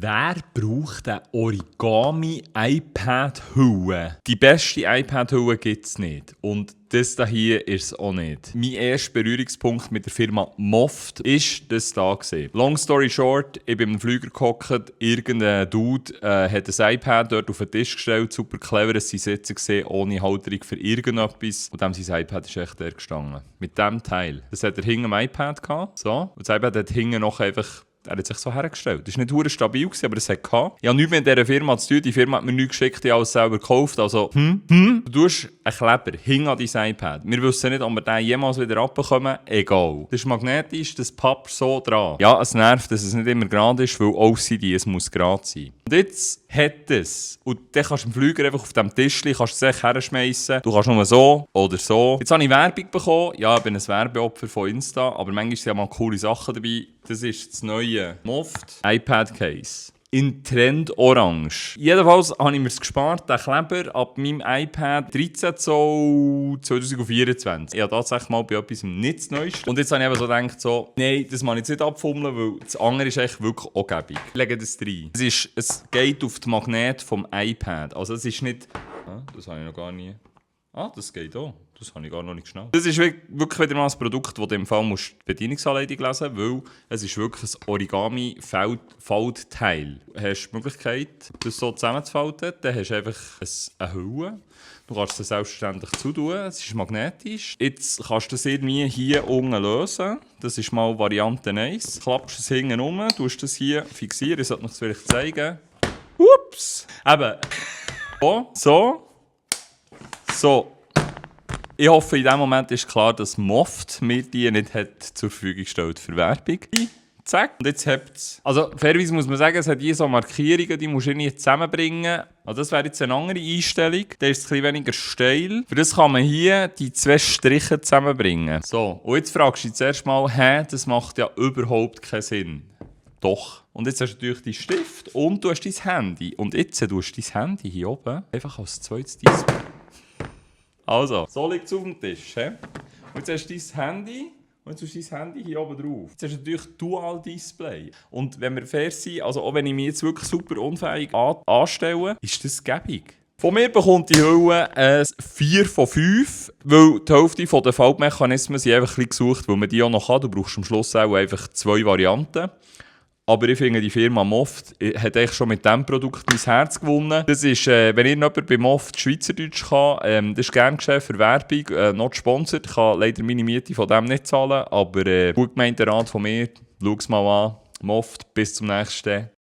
Wer braucht eine Origami-iPad-Hülle? Die beste iPad-Hülle gibt es nicht. Und das hier ist es auch nicht. Mein erster Berührungspunkt mit der Firma Moft ist das da gewesen. Long story short, ich bin im Flüger gehockt, irgendein Dude hat ein iPad dort auf den Tisch gestellt, super clever, dass sie sitzen gesehen, ohne Halterung für irgendetwas. Und dem sein iPad ist echt der gestanden. Mit dem Teil. Das hat er hinten am iPad gehabt. So. Und das iPad hat hinten noch einfach. Er hat sich so hergestellt. Das war nicht hure stabil, aber es hat gehabt. Ich habe nichts mit dieser Firma zu tun. Die Firma hat mir nichts geschickt, ich habe alles selber gekauft. Also, Du tust einen Kleber hinten an dein iPad. Wir wissen nicht, ob wir den jemals wieder abbekommen. Egal. Das ist magnetisch, das pappt so dran. Ja, es nervt, dass es nicht immer gerade ist, weil OCD, es muss gerade sein. Und jetzt hat es. Und dann kannst du im Flüger einfach auf dem Tischchen herschmeißen. Du kannst nur so oder so. Jetzt habe ich Werbung bekommen. Ja, ich bin ein Werbeopfer von Insta. Aber manchmal sind ja mal coole Sachen dabei. Das ist das neue Moft iPad Case. In Trend Orange. Jedenfalls habe ich mir es gespart, den Kleber ab meinem iPad 13 Zoll 2024. Ich habe tatsächlich mal bei etwas nicht das Neueste. Und jetzt habe ich eben so gedacht, nein, das kann ich jetzt nicht abfummeln, weil das andere ist echt wirklich auch gäbig. Ich lege das rein. Es geht auf die Magnet vom iPad. Also es ist nicht... das habe ich noch gar nie... das geht auch. Das habe ich gar noch nicht geschnallt. Das ist wirklich wieder mal ein Produkt, das du im Fall die Bedienungsanleitung lesen musst, weil es ist wirklich ein Origami-Faltteil. Du hast die Möglichkeit, das so zusammenzufalten. Dann hast du einfach eine Hülle. Du kannst es selbstverständlich zutun. Es ist magnetisch. Jetzt kannst du das irgendwie hier unten lösen. Das ist mal Variante 1. Klappst es hinten um, tust das hier fixieren. Ich sollte es vielleicht zeigen. Ups! Eben. So. Ich hoffe, in diesem Moment ist klar, dass Moft mir die nicht hat zur Verfügung gestellt für Werbung. Zack. Und jetzt habt es. Also, fairerweise muss man sagen, es hat hier so Markierungen, die musst du irgendwie zusammenbringen. Also das wäre jetzt eine andere Einstellung. Der ist ein bisschen weniger steil. Für das kann man hier die zwei Striche zusammenbringen. So. Und jetzt fragst du dich zuerst mal, das macht ja überhaupt keinen Sinn. Doch. Und jetzt hast du natürlich deinen Stift und du hast dein Handy. Und jetzt tust du dein Handy hier oben einfach als zweites Display. Also, so liegt es auf dem Tisch. Und jetzt hast du dein Handy und jetzt hast du dein Handy hier oben drauf. Jetzt hast du natürlich Dual-Display. Und wenn wir fair sind, also auch wenn ich mich jetzt wirklich super unfähig anstelle, ist das gäbig. Von mir bekommt die Hülle ein 4 von 5, weil die Hälfte der Faltmechanismen sind einfach ein bisschen gesucht, weil man die auch noch kann. Du brauchst am Schluss auch einfach 2 Varianten. Aber ich finde, die Firma Moft hat eigentlich schon mit diesem Produkt mein Herz gewonnen. Das ist, wenn irgendjemand bei Moft Schweizerdeutsch kann, das ist gern geschehen für Werbung, not sponsored. Ich kann leider meine Miete von dem nicht zahlen, aber gut gemeinter Rat von mir, schau es mal an. Moft, bis zum nächsten.